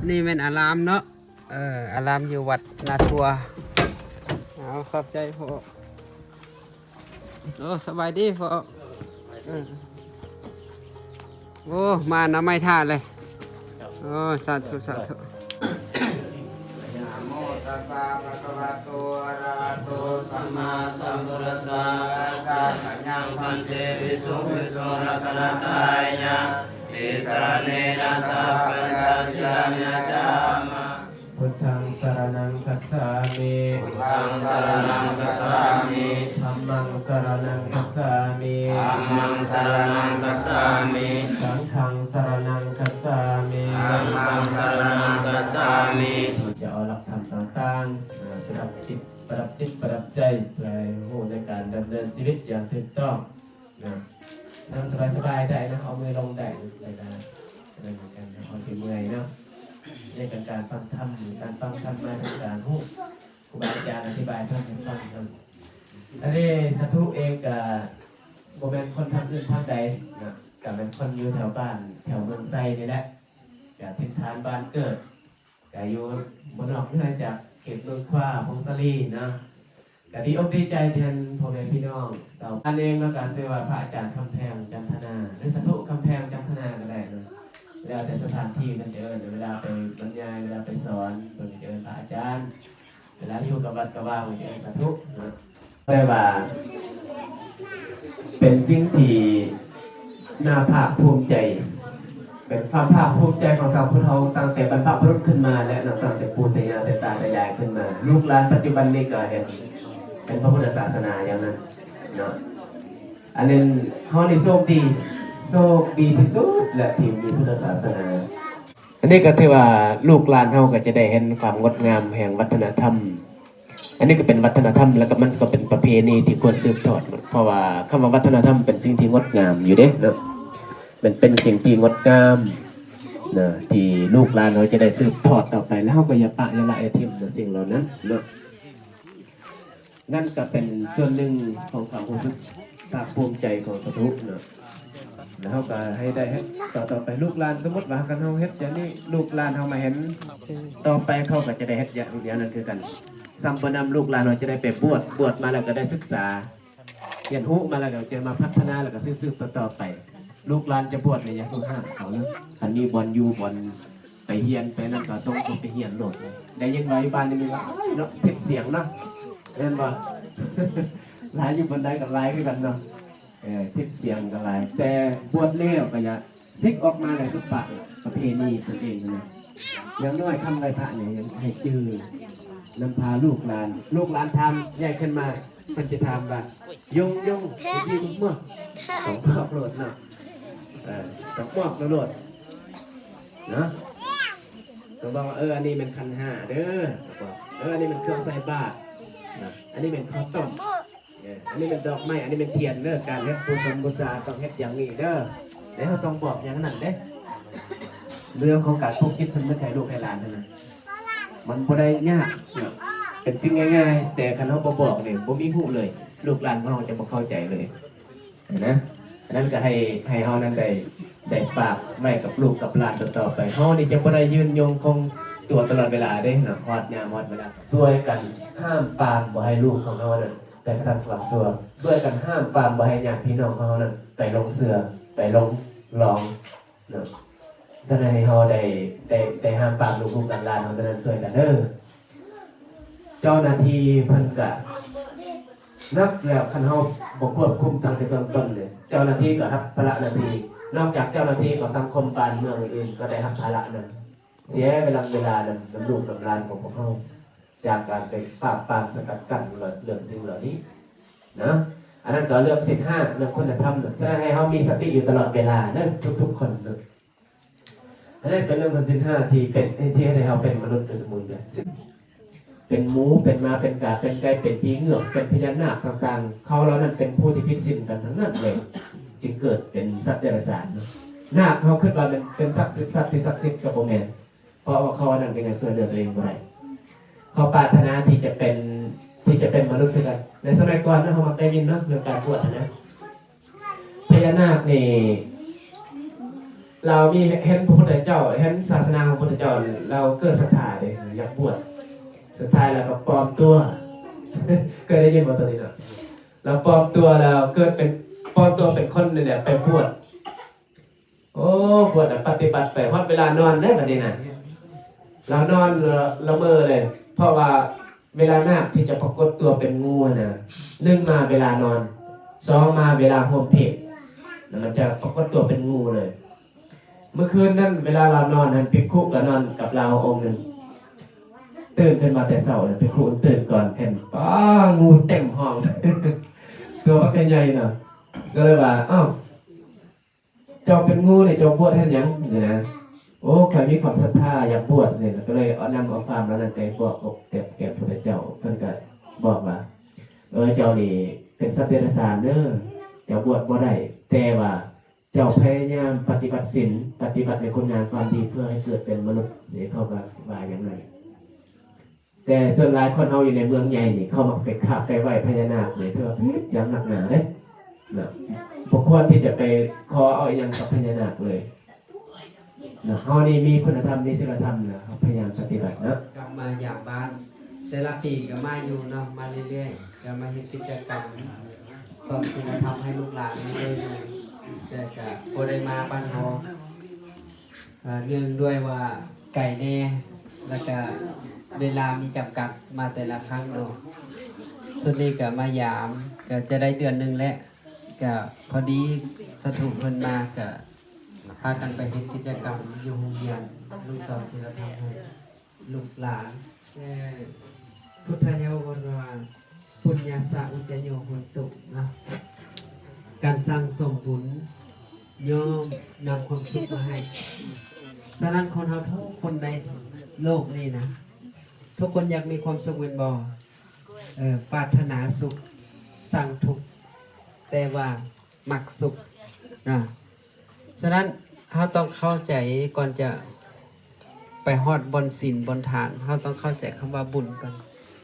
ນີ້ແມ່ນອາລາມເນາະ. ເອີ ອາລາມຢູ່ວັດນາທົ່ວ. ເອົາ ຂອບໃຈພໍ່. ໂອ້ ສະບາຍດີພໍ່. ເອີ ໂອ້ ມານຳໄມ້ທ່າເລີຍ. ໂອ້ ສາທຸ ສາທຸ. ນະໂມຕັດສະ ພະຄະວະໂຕ ອະລະຫະໂຕ ສຳມາສຳພຸດທັດສະ. ສັກຂະຍັງ ພັນເຕ ວິສຸງ ວິສຸງ ລັດຕະນະຕາຍະ ຕິສະເນນະ ສະຫັບພັນທະ ສິລານະຈາມະ. ພຸດທັງສະລະນັງຄັດສາມິ. ພຸດທັງສະລະນັງຄັດສາມິ. ທຳມັງສະລະນັງຄັດສາມິ. ທຳມັງສະລະນັງຄັດສາມິ. ສັງຄັງສະລະນັງຄັດສາມິ. ສັງຄັງສະລະນັງຄັດສາມິ. ເຈົ້າອາລັກທຳຕ່າງໆ ເອີ ສຳລັບຈິດ ປະດັບຈິດປະດັບໃຈ ເພື່ອໃຫ້ຮູ້ໃນການດຳເນີນຊີວິດຢ່າງຖືກຕ້ອງນະ. ນັ່ງສະບາຍໆໄດ້ນະ ເອົາມືລົງໄດ້ ແລ້ວກະເດີນກັນ ເຮົາຊິເມື່ອຍເນາະ. ເລື່ອງການຟັງທຳ ການຟັງທຳມາເປັນການຮູ້ ຄູບາອາຈານອະທິບາຍທຳໃຫ້ຟັງນຳ. ອັນນີ້ສາທຸເອງກະບໍ່ແມ່ນຄົນທາງອື່ນທາງໃດນະ ກະແມ່ນຄົນຢູ່ແຖວບ້ານແຖວເມືອງໄຊນີ້ແຫຼະ ກະຖິ່ນຖານບ້ານເກີດ ກະຢູ່ບໍ່ນອກເໜືອຈາກເຂດເມືອງຂວາ ຜົ້ງສາລີເນາະ. ກະດີອົກດີໃຈແທນພໍ່ແມ່ພີ່ນ້ອງຊາວບ້ານເອງເນາະ. ກະຊື່ວ່າພະອາຈານຄຳແພງ ຈັນທະນາ ຫຼື ສາທຸຄຳແພງ ຈັນທະນາ ກະໄດ້ເນາະ ແລ້ວແຕ່ສະຖານທີ່ເພິ່ນຈະເອີ້ນ. ເວລາໄປບັນຍາຍ ເວລາໄປສອນ ເພິ່ນກະຈະເອີ້ນພະອາຈານ. ເວລາຢູ່ກັບວັດກັບວາ ເພິ່ນຈະເອີ້ນສາທຸເນາະ. ແປວ່າເປັນສິ່ງທີ່ໜ້າພາກພູມໃຈ ເປັນຄວາມພາກພູມໃຈຂອງຊາວພຸດເຮົາ ຕັ້ງແຕ່ບັນພະບຸລຸດຂຶ້ນມາແລ້ວເນາະ ຕັ້ງແຕ່ປູ່ແຕ່ຍ່າແຕ່ຕາແຕ່ຍາຍຂຶ້ນມາ. ລູກຫຼານປັດຈຸບັນນີ້ກໍເຮັດ ເປັນພະພຸດທະສາສະໜາຢ່າງນັ້ນເນາະ. ອັນນັ້ນ ເຮົານີ້ໂຊກດີ ໂຊກດີທີ່ສຸດແຫຼະທີ່ມີພຸດທະສາສະໜາ. ອັນນີ້ກໍຖືວ່າລູກຫຼານເຮົາກໍຈະໄດ້ເຫັນຄວາມງົດງາມແຫ່ງວັດທະນະທຳ. ອັນນີ້ກໍເປັນວັດທະນະທຳ ແລ້ວກໍມັນກໍເປັນປະເພນີທີ່ຄວນສືບທອດ ເພາະວ່າຄຳວ່າວັດທະນະທຳເປັນສິ່ງທີ່ງົດງາມຢູ່ເດ້ເນາະ. ມັນເປັນສິ່ງທີ່ງົດງາມນະ ທີ່ລູກຫຼານເຮົາຈະໄດ້ສືບທອດຕໍ່ໄປ ແລ້ວເຮົາກໍຢ່າປະຢ່າລະຢ່າຖິ້ມນະ ສິ່ງເຫຼົ່ານັ້ນເນາະ. ນັ້ນກໍເປັນສ່ວນໜຶ່ງຂອງຄວາມຮູ້ສຶກພາກພູມໃຈຂອງສາທຸເນາະ. ແລ້ວເຮົາກໍໃຫ້ໄດ້ເຮັດຕໍ່ໆໄປ ລູກຫຼານ. ສົມມຸດວ່າຄັນເຮົາເຮັດຢ່າງນີ້ ລູກຫຼານເຮົາມາເຫັນ ຕໍ່ໄປເຂົາກໍຈະໄດ້ເຮັດຢ່າງດຽວນັ້ນຄືກັນ. ສ່ຳປະນຳລູກຫຼານເຮົາຈະໄດ້ໄປບວດ ບວດມາແລ້ວກໍໄດ້ສຶກສາ ຮຽນຮູ້ມາແລ້ວກໍຈະມາພັດທະນາ ແລ້ວກໍສືບໆຕໍ່ໆໄປ. ລູກຫຼານຈະບວດນີ້ຢ່າສູ່ຫ້າມເຂົາເນາະ. ຄັນມີບ່ອນຢູ່ບ່ອນໄປຮຽນໄປນັ້ນກໍສົ່ງເຂົາໄປຮຽນໂລດ. ໄດ້ຍິນວ່າຢູ່ບ້ານນີ້ມີຫຼາຍເນາະ ຄລິບສຽງເນາະ ແມ່ນບໍ່? ຫຼາຍຢູ່ບ່ອນໃດກໍຫຼາຍຄືກັນເນາະ. ເອີ ຄລິບສຽງກໍຫຼາຍ ແຕ່ບວດແລ້ວກໍຢ່າ ສິກອອກມາແລ້ວ ສຸປະ ປະເພນີຕົນເອງນະ. ຢ່າງນ້ອຍຄຳໄຫວ້ພະນີ້ໃຫ້ຈື່ນຳພາລູກຫຼານ. ລູກຫຼານຖາມໃຫຍ່ຂຶ້ນມາ ເພິ່ນຈະຖາມວ່າ ຍົງ ຍົງ ໄປດີບໍ່? ຕ້ອງບອກໂລດເນາະ. ເອີ ຕ້ອງບອກໂລດເນາະ. ຕ້ອງບອກວ່າ ເອີ ອັນນີ້ແມ່ນຂັນຫ້າເດີ. ເອີ ອັນນີ້ແມ່ນເຄື່ອງໃສ່ບາດນະ. ອັນນີ້ແມ່ນເຂົ້າຕົ້ມ. ເອີ ອັນນີ້ແມ່ນດອກໄມ້ ອັນນີ້ແມ່ນທຽນເດີ. ການເຮັດບູຊົງບູຊາຕ້ອງເຮັດຢ່າງນີ້ເດີ. ແລ້ວເຮົາຕ້ອງບອກຢ່າງນັ້ນເດ້. ເລື່ອງຂອງການປູກຈິດສຳນຶກໃຫ້ລູກໃຫ້ຫຼານຫັ້ນນະ ມັນບໍ່ໄດ້ຍາກເນາະ. ເປັນສິ່ງງ່າຍໆ ແຕ່ຄັນເຮົາບໍ່ບອກນີ້ ບໍ່ມີຮູ້ເລີຍ. ລູກຫຼານຂອງເຮົາຈະບໍ່ເຂົ້າໃຈເລີຍນະ. ອັນນັ້ນກໍໃຫ້ ໃຫ້ເຮົານັ້ນໄດ້ ໄດ້ຝາກໄວ້ກັບລູກກັບຫຼານຕໍ່ໆໄປ. ເຮົານີ້ຈະບໍ່ໄດ້ຍືນຍົງຄົງຕົວຕະຫຼອດເວລາເດ້ເນາະ. ຮອດຍາມຮອດເວລາ ຊ່ວຍກັນຫ້າມປາມບໍ່ໃຫ້ລູກຂອງເຮົານັ້ນ ໄປກະທຳຄວາມຊົ່ວ, ຊ່ວຍກັນຫ້າມປາມບໍ່ໃຫ້ຍາດພີ່ນ້ອງຂອງເຮົານັ້ນໄປຫຼົງເຊື່ອ, ໄປຫຼົງລອງເນາະ. ສະນັ້ນໃຫ້ເຮົາໄດ້ ໄດ້ ໄດ້ຫ້າມປາມລູກໆຫຼານໆເຮົານັ້ນ ຊ່ວຍກັນເດີ. ເຈົ້າໜ້າທີ່ເພິ່ນກະໜັກແລ້ວ, ຄັນເຮົາບໍ່ຄວບຄຸມຕັ້ງແຕ່ເບື້ອງຕົ້ນເລີຍ, ເຈົ້າໜ້າທີ່ກໍຮັບພາລະໜ້າທີ່. ນອກຈາກເຈົ້າໜ້າທີ່ ກໍສັງຄົມບ້ານເມືອງອື່ນໆ ກໍໄດ້ຮັບພາລະນັ້ນ. ເສຍເວລາ ເວລານຳ ນຳລູກນຳຫຼານຂອງພວກເຮົາ ຈາກການໄປປາບປາມສະກັດກັ້ນເລື່ອງສິ່ງເຫຼົ່ານີ້ນະ. ອັນນັ້ນກໍເລື່ອງສິນຫ້າ ເລື່ອງຄຸນນະທຳນະ. ສະນັ້ນໃຫ້ເຮົາມີສະຕິຢູ່ຕະຫຼອດເວລາເດີ ທຸກໆຄົນນະ. ອັນນັ້ນເປັນເລື່ອງຂອງສິນຫ້າທີ່ເປັນ ທີ່ເຮັດໃຫ້ເຮົາເປັນມະນຸດໂດຍສົມບູນແບບ. ເປັນໝູ ເປັນໝາ ເປັນກາ ເປັນໄກ່ ເປັນຜີເງືອກ ເປັນພະຍານາກຕ່າງໆ ເຂົາເຫຼົ່ານັ້ນເປັນຜູ້ທີ່ຜິດສິນກັນທັງນັ້ນເລີຍ ຈຶ່ງເກີດເປັນສັດເດຍລະສານເນາະ. ນາກເຮົາຄິດວ່າແມ່ນເປັນສັດ ເປັນສັດທີ່ສັກສິດ ກໍບໍ່ແມ່ນ. ເພາະວ່າເຂົາອັນນັ້ນກໍຍັງຊ່ວຍເຫຼືອຕົວເອງບໍ່ໄດ້. ເຂົາປາດຖະໜາທີ່ຈະເປັນ ທີ່ຈະເປັນມະນຸດຄືກັນ. ໃນສະໄໝກ່ອນເນາະ ເຮົາມັກໄດ້ຍິນເນາະ ເລື່ອງການບວດຫັ້ນນະ. ພະຍານາກນີ້ ລາວມີ ເຫັນພະພຸດທະເຈົ້າ ເຫັນສາສະໜາຂອງພະພຸດທະເຈົ້າ ລາວເກີດສັດທາເດ້ ຢາກບວດ. ສຸດທ້າຍລາວກໍປອມຕົວ ເຄີຍໄດ້ຍິນບໍ່ຕົວນີ້ເນາະ? ລາວປອມຕົວ ລາວເກີດເປັນ ປອມຕົວເປັນຄົນນີ້ແຫຼະ ໄປບວດ. ໂອ້ ບວດນະ ປະຕິບັດໄປ ຮອດເວລານອນເດ້ບັດນີ້ນະ ລາວນອນລະ ລະເມີເລີຍ ເພາະວ່າເວລານາກທີ່ຈະປາກົດຕົວເປັນງູຫັ້ນນະ ໜຶ່ງມາເວລານອນ ສອງມາເວລາຮ່ວມເພດ ແລ້ວມັນຈະປາກົດຕົວເປັນງູເລີຍ. ມື້ຄືນນັ້ນເວລາລາວນອນຫັ້ນ ພິກຂຸກໍນອນກັບລາວອົງໜຶ່ງ ຕື່ນຂຶ້ນມາແຕ່ເຊົ້າ ພິກຂຸຕື່ນກ່ອນ ເຫັນ ປ້າ ງູເຕັມຫ້ອງ ຕົວບັກໃຫຍ່ເນາະ ກໍເລີຍວ່າ ອ້າວ ເຈົ້າເປັນງູນີ້ ເຈົ້າບວດເຮັດຫຍັງ? ຊີ້ນະ. ໂອ້ ຂ້ອຍມີຄວາມສັດທາ ຢາກບວດ ຊີ້ນະ. ກໍເລີຍເອົາ ນຳເອົາຄວາມເຫຼົ່ານັ້ນໄປບອກກັບແກ່ພະພຸດທະເຈົ້າ. ເພິ່ນກໍບອກວ່າ ເອີ ເຈົ້ານີ້ເປັນສັດເດຍລະສານເດີ ເຈົ້າບວດບໍ່ໄດ້ ແຕ່ວ່າເຈົ້າພະຍາຍາມປະຕິບັດສິນ ປະຕິບັດໃນຄຸນງາມຄວາມດີ ເພື່ອໃຫ້ເກີດເປັນມະນຸດ ເຂົາກໍວ່າຢ່າງນັ້ນ. ແຕ່ສ່ວນຫຼາຍຄົນເຮົາຢູ່ໃນເມືອງໃຫຍ່ນີ້ ເຂົາມັກໄປຄາບໄປໄຫວ້ພະຍານາກນີ້ ຖືວ່າຜິດຢ່າງໜັກໜາເດ້ເນາະ. ບໍ່ຄວນທີ່ຈະໄປຂໍເອົາອີ່ຫຍັງກັບພະຍານາກເລີຍເນາະ. ເຮົານີ້ມີຄຸນນະທຳ ມີສິນລະທຳນະ ເຮົາພະຍາຍາມປະຕິບັດເນາະ. ກັບມາຢາມບ້ານ ແຕ່ລະປີກໍມາຢູ່ເນາະ ມາເລື້ອຍໆ ກໍມາເຮັດກິດຈະກຳສອນສິນລະທຳໃຫ້ລູກຫຼານເລື້ອຍໆ ແຕ່ກໍບໍ່ໄດ້ມາບ້ານເຮົາ ເອີ່ ເນື່ອງດ້ວຍວ່າໄກແດ່ ແລ້ວກະເວລາມີຈຳກັດ ມາແຕ່ລະຄັ້ງເນາະ. ຊຸດນີ້ກະມາຢາມ ກະຈະໄດ້ເດືອນໜຶ່ງແລ້ວ ກະພໍດີສາທຸເພິ່ນມາ ກະພາກັນໄປເຮັດກິດຈະກຳຢູ່ໂຮງຮຽນ ລູກສອນສິນລະທຳໃຫ້ລູກຫຼານ. ແຕ່ພຸດທະເຈົ້າເວົ້າວ່າ ປຸນຍະສະອຸດຈະໂຍໂຫນຕຸເນາະ ການສັ່ງສົມບຸນຍ່ອມນຳຄວາມສຸກມາໃຫ້. ສະນັ້ນ ຄົນເຮົາທຸກຄົນໃນໂລກນີ້ນະ ທຸກຄົນຢາກມີຄວາມສຸກແມ່ນບໍ່? ເອີ ປາດຖະໜາສຸກ ສັ່ງທຸກ ແຕ່ວ່າມັກສຸກນະ. ສະນັ້ນ ເຮົາຕ້ອງເຂົ້າໃຈ ກ່ອນຈະໄປຮອດບ່ອນສິນບ່ອນທານ ເຮົາຕ້ອງເຂົ້າໃຈຄຳວ່າບຸນກ່ອນ.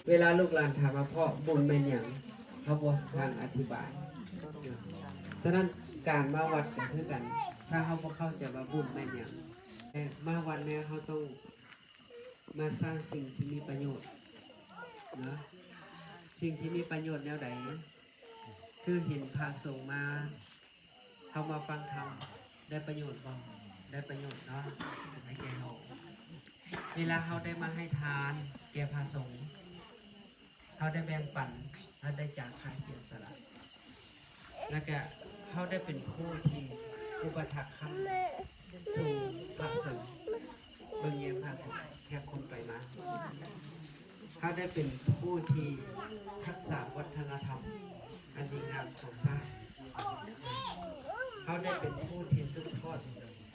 ເວລາລູກຫຼານຖາມວ່າ ເພາະບຸນແມ່ນຫຍັງ? ເຮົາບໍ່ຊ່າງອະທິບາຍ. ສະນັ້ນ ການມາວັດກໍຄືກັນ ຖ້າເຮົາບໍ່ເຂົ້າໃຈວ່າບຸນແມ່ນຫຍັງ ແລະ ມາວັດແລ້ວເຮົາຕ້ອງມາສ້າງສິ່ງທີ່ມີປະໂຫຍດເນາະ. ສິ່ງທີ່ມີປະໂຫຍດແນວໃດ? ຄືເຫັນພະສົງມາ ເຮົາມາຟັງທຳ ໄດ້ປະໂຫຍດບໍ່? ໄດ້ປະໂຫຍດເນາະ ໃຫ້ແກ່ເຮົາ. ເວລາເຮົາໄດ້ມາໃຫ້ທານແກ່ພະສົງ ເຮົາໄດ້ແບ່ງປັນ ເຮົາໄດ້ຈາຄາຍເສຍສະຫຼະ ແລ້ວກະເຮົາໄດ້ເປັນຜູ້ທີ່ອຸປະຖາກຄ້ຳຊູພະສົງ. ເບິ່ງແຍງພາສາແຂກຄົນໄປມາ. ເຮົາໄດ້ເປັນຜູ້ທີ່ຮັກສາວັດທະນະທຳອັນດີງາມຂອງຊາດ. ເຮົາໄດ້ເປັນຜູ້ທີ່ສືບທອດ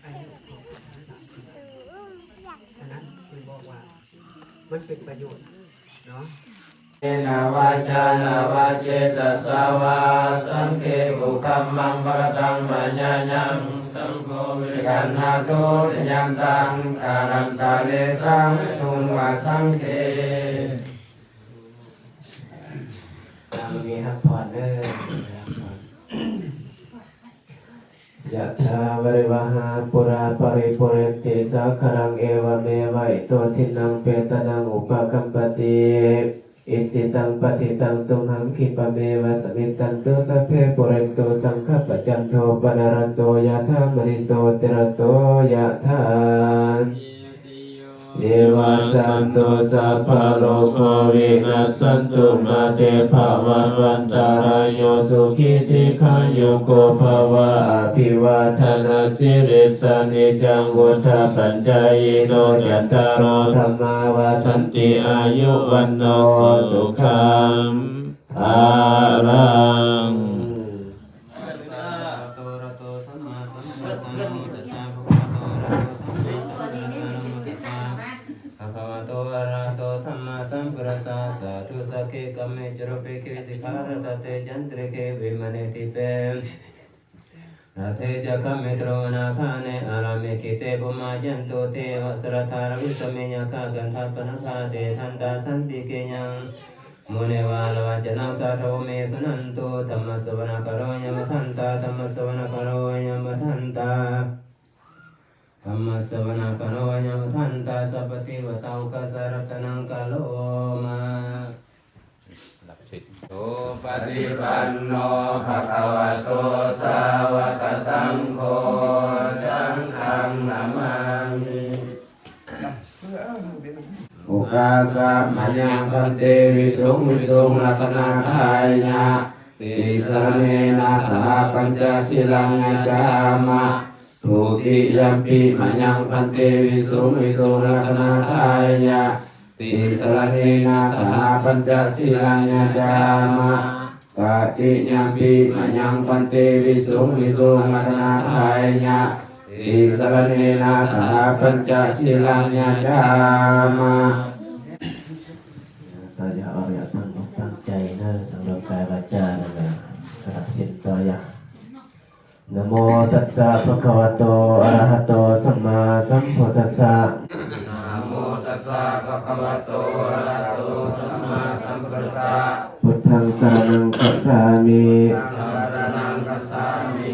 ອາຍຸຂອງພຸດທະສາສະໜາ. ອັນນັ້ນຄືບອກວ່າມັນເປັນປະໂຫຍດເນາະ. ກາເມນະວາຈານະວາເຈຕະສາວາ ສັງເຂ ຄຸກຄຳມັງ ປະກະຕັງ ມາຍາຍັງ ສັງໂຄ ວິການະໂທ ຊະຍັນຕັງ ກາລັນຕະເລ ສາທຸ ວາສັງເຂ. ອາ ມື້ນີ້ຮັບພອນເດີ. ຍະຖາ ວາລິວະຫາ ປູຣາ ປະລິປູເຣນຕິ ສາຄະລັງ ເອວະເມວະ ອິໂຕ ທິນນັງ ເປຕານັງ ອຸປະກັບປະຕິ ອິຊິຕັງ ປັດຖິຕັງ ຕຸມຫັງ ຂິບປະເມວະ ສະມິດສັນຕຸ ສັບເພ ປູເຣນຕຸ ສັງຂະປະຈັນໂທ ປະນະລະໂສ ຍະຖາ ມະນີ ໂຊຕິລະໂສ ຍະຖາ ເອວະ ສັນຕຸ ສັບພະໂລໂກ ວິນັດສັນຕຸ ມາເຕ ພະວັດວັນຕະລາໂຍ ສຸຂີ ດີຄາຍຸໂກ ພະວະ ອະພິວາທະນະ ສິລິສະ ນິຈຈັງ ວຸດທະປັດຈາຍິໂນ ຈັດຕາໂລ ທຳມາ ວັດທັນຕິ ອາຍຸ ວັນໂນ ສຸຂັງ ພະລັງ. ອະລະຫະໂຕ ອະລະຫະໂຕ ສຳມາສຳພຸດທັດສະ ນະໂມຕັດສະ ພະຄະວະໂຕ ອະລະຫະໂຕ ສຳມາສຳພຸດທັດສະ ນະໂມຕັດສະ ພະຄະວະໂຕ ອະລະຫະໂຕ ສຳມາສຳພຸດທັດສະ ສາທຸ ສັກເກ ກາເມ ຈະຮູປະເກ ວິສິຂາ ຣະຕະເຕ ຈັນຕະຣິເກ ວິມາເນ ດີເປ ຣະເທ ຈະຄະເມ ຕະໂລ ວະນາຄາເນ ອາຣາເມ ຂິເຕ ພູມາ ຈັນຕຸ ເທວະ ສະລັດຖາ ລະວິສະເມ ຍັກຂະ ກັນທະກະ ນາກາ ເຕທັນຕາ ສັນຕິເກ ຍັງ ມຸນີ ວາລະວັດຈະນາ ສາທະໂວ ເມ ສຸນັນຕຸ ທຳມະສະວະນະກາໂລ ຍາມະທັນຕາ ທຳມະສະວະນະກາໂລ ຍາມະທັນຕາ. ທຳມະສະວະນະກາໂລ ອາຍະວັດທັນຕາ ສັບປະເທວະຕາ ໂອຄາສະລັດຕະນັງກາໂລມາ. ສຸປະຕິປັນໂນ ພະຄະວະໂຕ ສາວະກະສັງໂຄ ສັງຄັງນະມາມິ. ໂອຄາສະ ມະຍັງ ພັນເຕ ວິສຸງ ວິສຸງ ລັດຕະນາທາຍະ ຕິສະລະເນນະ ສະຫະ ປັນຈະສີລັງ ຍາຈາມະ. ທຸຕິຍມປິ ມະຍັງ ພັນເຕ ວິສຸງ ວິສຸງ ລັດຕະນາທາຍະ ຕິສະລະເນນະ ສະຫະ ປັນຈະສີລັງ ຍາຈາມະ. ຕະຕິຍມປິ ມະຍັງ ພັນເຕ ວິສຸງ ວິສຸງ ລັດຕະນາທາຍະ ຕິສະລະເນນະ ສະຫະ ປັນຈະສີລັງ ຍາຈາມະ. ຕໍ່ຢາກອອກຢາກຕັ້ງອົກຕັ້ງໃຈເດີ ສັງໂລມກາຍວາຈາ ແລ້ວກໍຮັກສິນຕໍ່ຢາກ ນະໂມຕັດສະ ພະຄະວະໂຕ ອະລະຫະໂຕ ສຳມາສຳພຸດທັດສະ. ນະໂມຕັດສະ ພະຄະວະໂຕ ອະລະຫະໂຕ ສຳມາສຳພຸດທັດສະ. ພຸດທັງສະລະນັງຄັດສາມິ.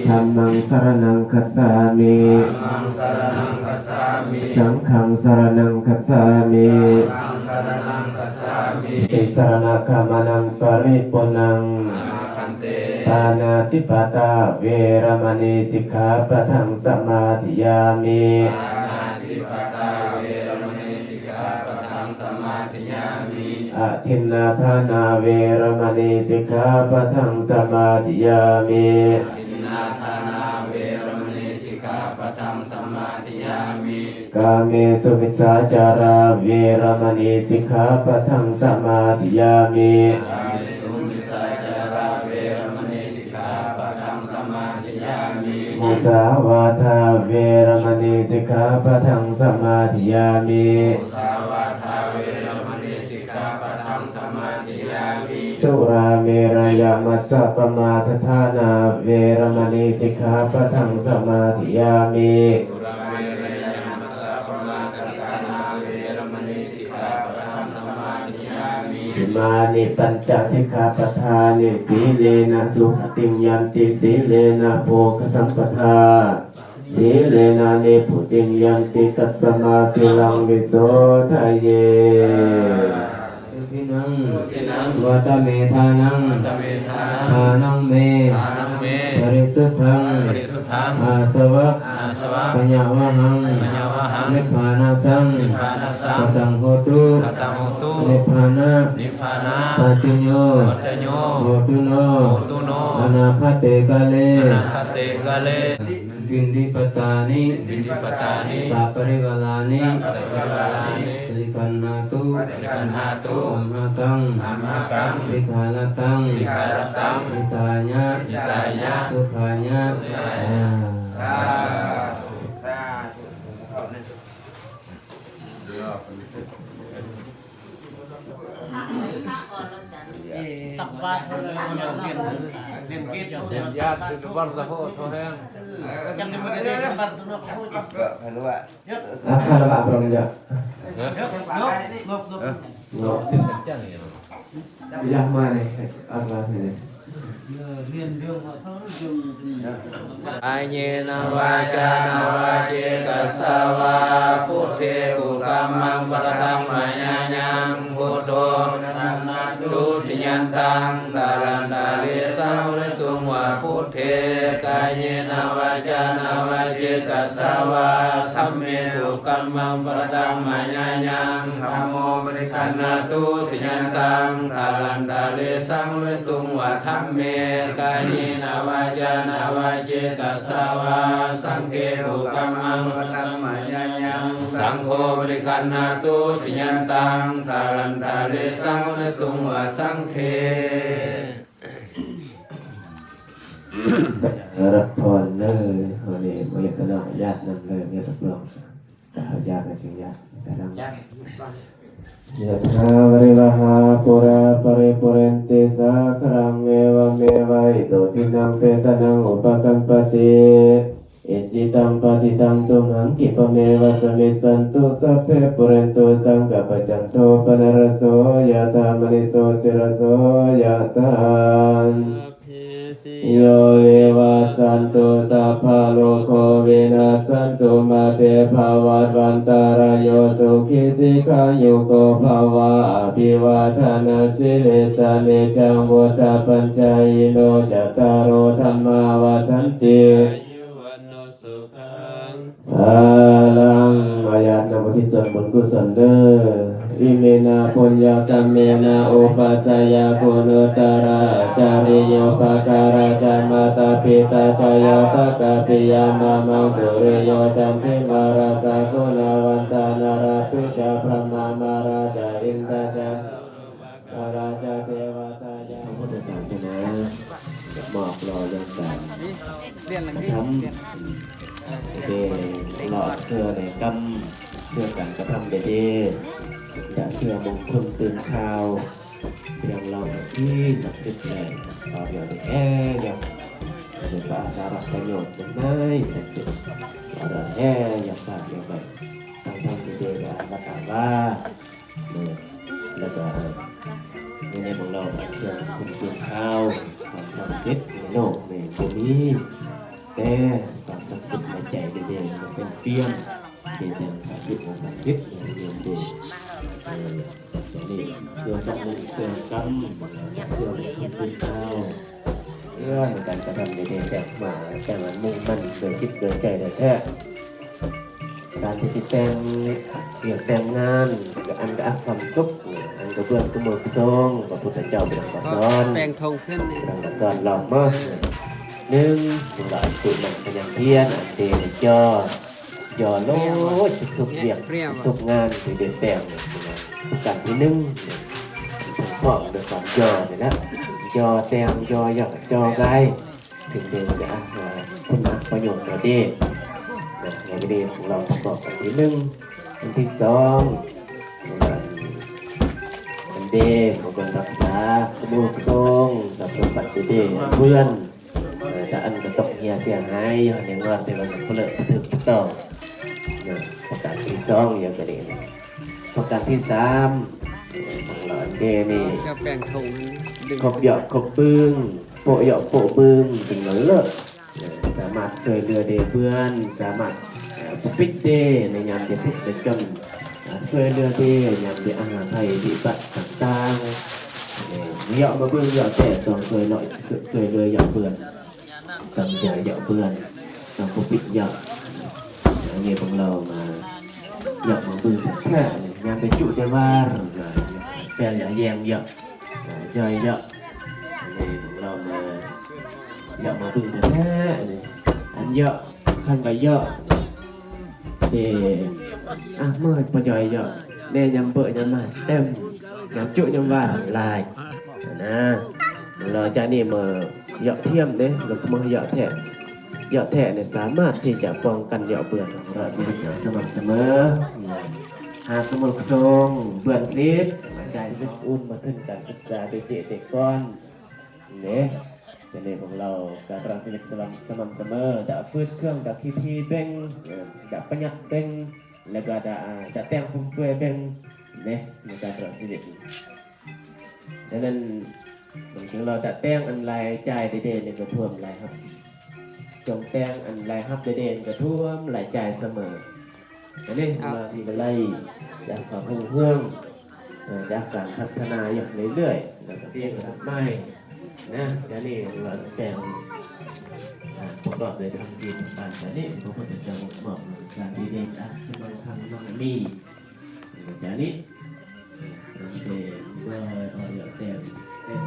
ທຳມັງສະລະນັງຄັດສາມິ. ທຳມັງສະລະນັງຄັດສາມິ. ສັງຄັງສະລະນັງຄັດສາມິ. ສັງຄັງສະລະນັງຄັດສາມິ. ສັງຄັງສະລະນັງຄັດສາມິ. ຕິສະລະນະກາມະນັງປະລິປູນນັງ. ອາມາພັນເຕ. ປານາຕິປາຕາ ເວລະມະນີ ສິກຂາປະທັງ ສະມາທິຍາມິ. ປານາຕິປາຕາ ເວລະມະນີ ສິກຂາປະທັງ ສະມາທິຍາມິ. ອະທິນນາທານາ ເວລະມະນີ ສິກຂາປະທັງ ສະມາທິຍາມິ. ອະທິນນາທານາ ເວລະມະນີ ສິກຂາປະທັງ ສະມາທິຍາມິ. ກາເມສຸມິດສາຈາລາ ເວລະມະນີ ສິກຂາປະທັງ ສະມາທິຍາມິ. ກາເມສຸມິດສາຈາລາ ເວລະມະນີ ສິກຂາປະທັງ ສະມາທິຍາມິ. ມຸສາວາທາ ເວລະມະນີ ສິກຂາປະທັງ ສະມາທິຍາມິ. ມຸສາວາທາ ເວລະມະນີ ສິກຂາປະທັງ ສະມາທິຍາມິ. ສຸລາເມລະຍະມັດຊະປະມາທະຖານາ ເວລະມະນີ ສິກຂາປະທັງ ສະມາທິຍາມິ. ສຸລາເມລະຍະມັດຊະປະມາທະຖານາ ເວລະມະນີ ສິກຂາປະທັງ ສະມາທິຍາມິ. ອິມານິປັນຈະສິກຂາປະທານິ ສີເລນະສຸຂະຕິງຍັນຕິ ສີເລນະໂພຄະສຳປະທາ ສີເລນະນິບພຸຕິງຍັນຕິ ຕັດສະມາສີລັງວິໂສທະເຍ. ທຸຕິນັງ ທຸຕິນັງ ວັດຕະເມທານັງ ວັດຕະເມທານັງ ທານັງເມ ທານັງເມ ປະລິສຸດທັງ ປະລິສຸດທັງ ອາສະວະ ອາສະວະ ຂະຍະວະຫັງ ຂະຍະວະຫັງ ນິບພານະສັງ ນິບພານະສັງ ກະຕັງໂຫຕຸ ກະຕັງໂຫຕຸ ນິບພານະ ນິບພານະ ປັດຈະໂຍ ປັດຈະໂຍ ໂຫຕຸໂນ ໂຫຕຸໂນ ອະນາຄະເຕກາເລ ອະນາຄະເຕກາເລ. ດິນດິປະຕານິ ດິນດິປະຕານິ ສະປະລິວາລານິ ສະປະລິວາລານິ ປະລິຄັນຫາຕຸ ປະລິຄັນຫາຕຸ ອັມຫະກັງ ອັມຫະກັງ ວິກາລະຕັງ ວິກາລະຕັງ ຫິຕາຍະ ຫິຕາຍະ ສຸຂາຍະ ສຸຂາຍະ ສາທຸ ສາທຸ ສາທຸ. ຕັກບາດເທົ່ານັ້ນ ປ່ຽນ ປ່ຽນເກດ ຢ້ານຊິບັນລະໂຫດເທົ່າແຮງ ເອີ ຈຳໄດ້ບໍ່ໄດ້ ບັນຕົວເນາະ ໂຫດ ກໍໃຫ້ຮູ້ວ່າ ອັກຄະລະວະພະລັງຍະ ເອີ ນົກ ນົກ ນົກ ນົກ ເອີ ຈັງນີ້ເນາະ ຢາກມາໃນອັກລະນີ້ ກາເຍນະວາຈານະວະເຈຕະສະວາ ພຸດເທ ກຸກຳມັງ ປະກະຕຳມາຍາຍັງ ພຸດໂທ ນະນະຕຸ ສິຍັນຕັງ ຕະລັນຕະເລ ສັງວະເຣຕຸງ ວາ ພຸດເທ ກາເຍນະວາຈານະວະເຈຕະສະວາ ທຳເມ ກຸກຳມັງ ປະກະຕຳມາຍາຍັງ ທຳໂມ ປະຕິຄັນນະຕຸ ສິຍັນຕັງ ຕະລັນຕະເລ ສັງວະເຣຕຸງ ວາ ທຳເມ ກາເຍນະວາຈານະວະເຈຕະສະວາ ສັງເຄ ກຸກຳມັງ ປະກະຕຳມາຍາຍັງ ສັງໂຄ ປະຕິຄັນນະຕຸ ສິຍັນຕັງ ຕະລັນຕະເລ ສັງວະເຣຕຸງ ວາ ສັງເຄ. ຮັບພອນເດີ ເຮົານີ້ບໍ່ຢາກຂະໜອກຍາດນຳເດີ ຍາດຮັບຮອງ ຖ້າເຮົາຢາກກໍຈຶ່ງຍາດນຳ. ຍະຖາ ວາລິວະຫາ ປູຣາ ປະລິປູເຣນຕິ ສາຄະລັງ ເອວະເມວະ ອິໂຕ ທິນນຳ ເປຕານັງ ອຸປະກັບປະຕິ ອິດຊິຕັງ ປະທິຕັງ ຕຸມຫັງ ຂິບປະເມວະ ສະມິດສັນຕຸ ສັບເພ ປູເຣນຕຸ ສັງກະປະ ຈັນໂທ ປະນະລະໂສ ຍະຖາ ມະນີ ໂຊຕິລະໂສ ຍະຖາ ສັບພີຕິ ໂຍ ວິວັດສັນຕຸ ສັບພະໂລໂກ ວິນັດສັນຕຸ ມາເຕ ພະວັດວັນຕະລາໂຍ ສຸຂີ ດີຄາຍຸໂກ ພະວະ ອະພິວາທະນະສີລິສະ ນິຈຈັງ ວຸດທະປັດຈາຍິໂນ ຈັດຕາໂລ ທຳມາ ວັດທັນຕິ ອາຍຸ ວັນໂນ ສຸຂັງ ພະລັງ ອາຍາດນຳອຸທິດສ່ວນບຸນກຸສົນເດີ. ອິເມນະ ປຸນຍະກຳເມນະ ອຸປັດຊະຍະຄຸນຸດຕະຣາ ອາຈາລິໂຍ ປະກາລາ ຈະ ມາຕາ ປິຕາ ຈະ ຍາຕະກະ ປິຍາ ມາມັງ ສຸລິໂຍ ຈັນທິມາ ຣາຊາ ກຸນະວັນຕາ ນາຣາ ປິ ຈະ ບຣະມາ ມາຣາ ຈະ ອິນທາ ຈະ ພະລາ ຈະ ເທວະຕາ ຍາ ທາງພຸດທະສາສະໜາ ມອບຫຼໍ່ເລື່ອງການ ລຽນຫຼັງນີ້ ທຳ ເອີ ເດ ຫຼໍ່ເຊື່ອໃນກຳ ເຊື່ອການກະທຳເດເດ ຈະເຊື່ອມົງຄຸນຕື່ນຂ່າວ ເລື່ອງເລົ່າທີ່ສັກສິດແລ້ວ ເວົ້າດຽວນີ້ແທ້ຢາກ ເປັນພາສາລັດປະໂຫຍດເປັນໄມ້ສັກສິດ ເວົ້າດຽວແທ້ຢາກ ຢາກໄປ ທາງທຳເດເດ ອາວັດອາວາ ເອີ ແລ້ວກະ ໃນ ໃນຂອງລາວ ເລື່ອງຄຸນເລື່ອງຂ່າວ ຄວາມສັກສິດໃນໂລກນີ້ບໍ່ມີ ແຕ່ຄວາມສັກສິດໃນໃຈເດເດ ມັນເປັນປ່ຽນ ເດແຕ່ງສັກສິດ ສັກສິດໃນເດເດ ເອີ ແຕ່ນີ້ເພື່ອສັກສິດ ເພື່ອກຳ ເພື່ອຄຸນເລື່ອງຂ່າວ ເພື່ອໃນການກະທຳເດເດ ແຕ່ມາ ແຕ່ວ່າມຸ່ງໝັ້ນໂດຍຈິດໂດຍໃຈແທ້ໆ. ການທີ່ຊິແຕ່ງວຽກແຕ່ງງານ ກໍອັນກໍອັກຄວາມສຸກ ອັນກໍເບື້ອງກຸໂມກະຊົງ ພະພຸດທະເຈົ້າພະອົງກໍສອນ ແປງທອງຂຶ້ນນີ້ ພະອົງກໍສອນລອບມາ ເອີ ໜຶ່ງ ເພິ່ນກໍອັນສຸນັງພະຍັງພຽນ ອັນເດນີ້ຈໍ ຍໍໂລດ ທຸກໆວຽກ ທຸກໆງານທີ່ໄດ້ແຕ່ງ ປະການທີໜຶ່ງ ເພິ່ນພ້ອມດ້ວຍຄວາມຍໍນີ້ແຫຼະ ຍໍແຕ່ງ ຍໍຢອກ ຍໍກາຍ ຊຶ່ງເປັນ ອ່າ ຄຸນນະປະໂຫຍດເດເດ ນະ ໃນເດຂອງລາວປະກອບອັນທີໜຶ່ງ ອັນທີສອງ ອັນເດຂອງເພິ່ນຮັກສາ ຂະໂມຍຂະສົງ ຊັບສົມບັດເດເດ ເຮືອນ ເອີ ຈາກອັນກະຕົກເຫຍເສຍຫາຍ ຢູ່ໃນງອນທີ່ວ່າເພິ່ນເລີກຖືກຕ້ອງ ນະ ປະການທີສອງ ຢ່າງກະເດ ປະການທີສາມ ຂອງລາວເດນີ້ ເຈົ້າແປງທອງນັ້ນດຶງ ຄົບເຍາະຄົບບຶງ ໂປະເຍາະໂປະບຶງ ເປັນເລີດ ສາມາດຊ່ວຍເຫຼືອເດເພື່ອນ ສາມາດ ເອີ ປົກປິກເດໃນຍາມເດທຸກເດຈົນ ເອີ ຊ່ວຍເຫຼືອເດຍາມເດອາໄພພິບັດຕ່າງໆ ເອີ ເຍາະມາເບິ່ງເຍາະແຕ່ຕ້ອງຊ່ວຍເຫຼືອ ຊ່ວຍເຫຼືອເຍາະເພື່ອນ ຕ້ອງເຍາະເຍາະເພື່ອນ ຕ້ອງປົກປິກເຍາະ ອັນນີ້ພວກເຮົາມາເຍາະມາເບິ່ງແທ້ໆ ຍາມໄປຈຸແຕ່ວ່າ ແປນລະແຍງເຍາະ ເອີ ຈອຍເຍາະ ອັນນີ້ພວກເຮົາມາເຍາະມາເບິ່ງແທ້ໆ ອັນນີ້ ອັນເຍາະ ຄັນວ່າເຍາະ ເດ ອ່ະ ເມື່ອປະຈອຍເຍາະ ແນ່ຍາມເບີຍາມມາ ແຕ້ມ ຍາມຈຸຍາມວ່າງຫຼາຍ ນະ ລະຈາກນີ້ມາເຍາະທຽມເດ້ ລະມາເຍາະແທະ ເຍາະແທະນີ້ສາມາດທີ່ຈະປ້ອງກັນເຍາະເບື່ອນ ລະຊີວິດສະໝ່ຳສະເໝີ ຫາກສະໝົກສົງ ເບື່ອນສິດ ມາຈ່າຍເງິນອຸນມາທຶນການສຶກສາເດັກເດັກກ່ອນ ເດ້ ຈະໄດ້ຂອງລາວ ການຕະຫຼອດຊີວິດສະໝ່ຳສະເໝີ ຈະຟືດເຄື່ອງ ຈະຄີທີເບັງ ຈະປະຢັດເບັງ ແລ້ວກໍຈະ ຈະແຕ່ງຟຸມເຟືອຍເບັງ ເດ້ ໃນການຕະຫຼອດຊີວິດ. ດັ່ງນັ້ນ ເຖິງລາວຈະແຕ່ງອັນລາຍຈ່າຍເດໆ ນີ້ກໍຖ້ວມລາຍຮັບ ຈົ່ງແຕ່ງອັນລາຍຮັບເດໆ ນີ້ກໍຖ້ວມລາຍຈ່າຍສະເໝີ. ອັນນີ້ ເອົາ ມາທີ່ໄລ່ຈາກຄວາມຮຸ່ງເຮືອງ ເອີ ຈາກການພັດທະນາຢ່າງເລື້ອຍໆ ແລ້ວກໍເປັນສະໄໝນະ ຈາກນີ້ວ່າແຕ່ງ ອ່າ ປະກອບໂດຍທັງສີ່ປະການ ຈາກນີ້ພະພຸດທະເຈົ້າມອບການດີເດັ່ນ ອ່າ ສະໄໝທາງນອກນີ້ ຈາກນີ້ ສະໄໝເດ ເອີ ເອີ ແຕ່ງ ແຕ່ງ